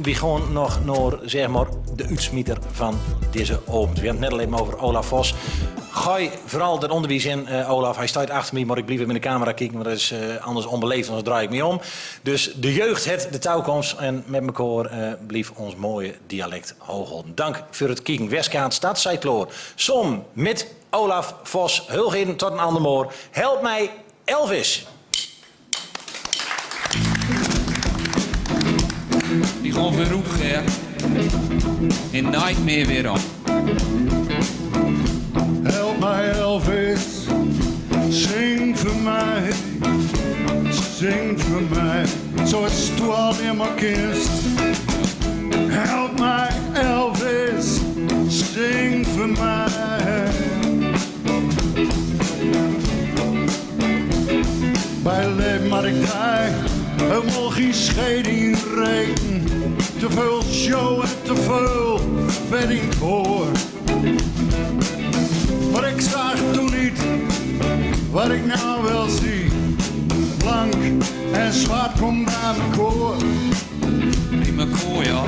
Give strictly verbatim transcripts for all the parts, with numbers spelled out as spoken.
Wi goon nog nor, zeg mar, de utsmieter van dizzen aovend. Wi hant 't net al even over Olaf Vos. Goj veural d'r oonder bie zin, eh, Olaf. Hei steit achter mi, mar ik blief even in de kamera kieken, want dat is, eh, anders onbeleefd, anders drej ik mi om. Dus de jeugd het de touwkomst en met mekoar, eh, blief ons moeie dialek hoogholden. Dank veur 't kieken. Westkaat stad, zij kloor. Som mit Olaf Vos, heel gin tot een ander moor. Help mij, Elvis. Die gewoon weer op, hè. En nooit meer weer op. Help mij, Elvis. Zing voor mij. Zing voor mij. Zoals du al immer kennst. Help mij, Elvis. Zing voor mij. Bij leven had ik daar helemaal geen scheiding reken. Te veel show en te veel betting voor. Maar ik zag toen niet wat ik nou wel zie. Blank en zwart komt bij mekoar. Bie mekoar, ja.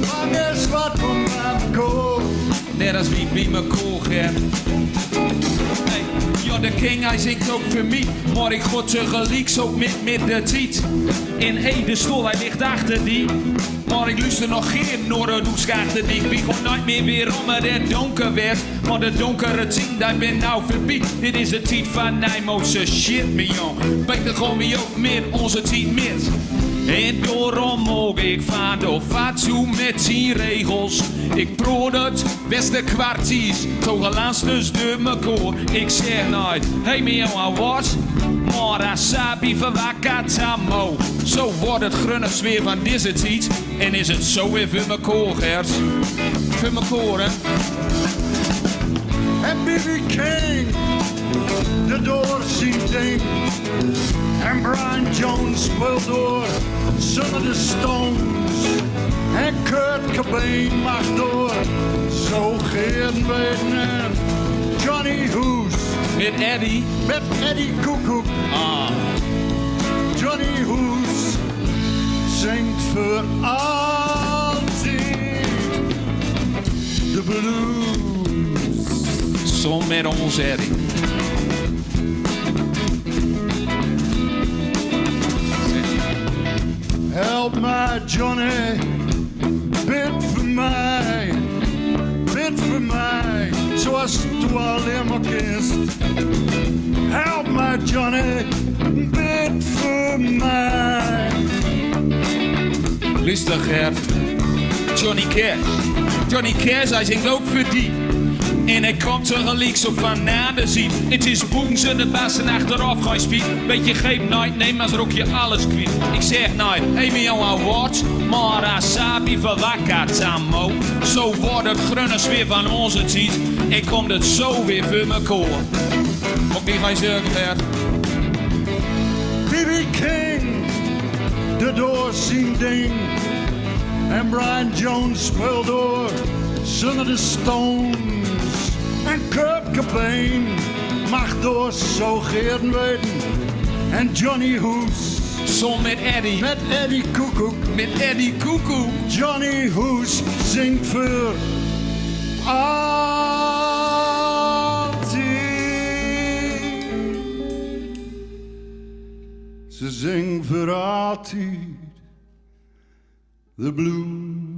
Bang is wat van Remco. Net as wie bie mekoar, hè. Hey, ja, de king, hij zingt ook voor mij. Maar ik god tegelijk zo met, met de tiet. In Ede stoel, hij ligt achter die. Maar ik luister nog geen Noorden, hoe schaart het niet. Wie gewoon nooit meer weer om het donker werd. Maar de donkere tien, daar ben nou voorbij. Dit is de tiet van Nijmootse shit, mijn jong. Beter gewoon wie ook meer onze tiet mis. En daarom maak ik van de fatu met tien regels. Ik probeer het beste kwartiers. Toch helaas dus de mekoor. Ik zeg nooit, hey, mijn jongen, wat? Maar Asabi verwakkert Samo. Zo wordt het grunne sfeer van deze tiet. En is het zo weer voor mekoar, Gert? Voor mekoar, hè? En B B King, de door zien ding. En Brian Jones speelt door, zonder de Stones. En Kurt Cobain mag door, zo geer weten hem. Johnny Hoes. Met Eddie. Met Eddie Koekoek. Ah. Johnny Hoes zingt voor altijd de blues. Som met ons Eddie. Help mij, Johnny. Bid voor mij, bid voor mij, zoals du al immer kennst. Help mij, Johnny, bid voor mij. Lustig, hè? Johnny Cash. Johnny Cash, hij zingt ook voor die. En hij komt tegelijk zo van na de zin. Het is boem, ze de bassen achteraf gaan spiet. Beetje geep nooit, nee, maar rok je alles kwijt. Ik zeg nooit, hey, mijn jongen, wat? Maar Asabi verwakkert Samo. Zo wordt het grunne sfeer van onze tiet. En komt het zo weer voor mekoar. Ook niet gaan zeugen, hè. B B King, de door zien ding. En Brian Jones speelt door, zonder de Stones. En Kurt Cobain mag door, zo geer weten. En Johnny Hoes. Som met Eddie. Met Eddie Koekoek. Met Eddie Koekoek. Johnny Hoes zingt voor altijd. Ze zingt voor altijd de blues.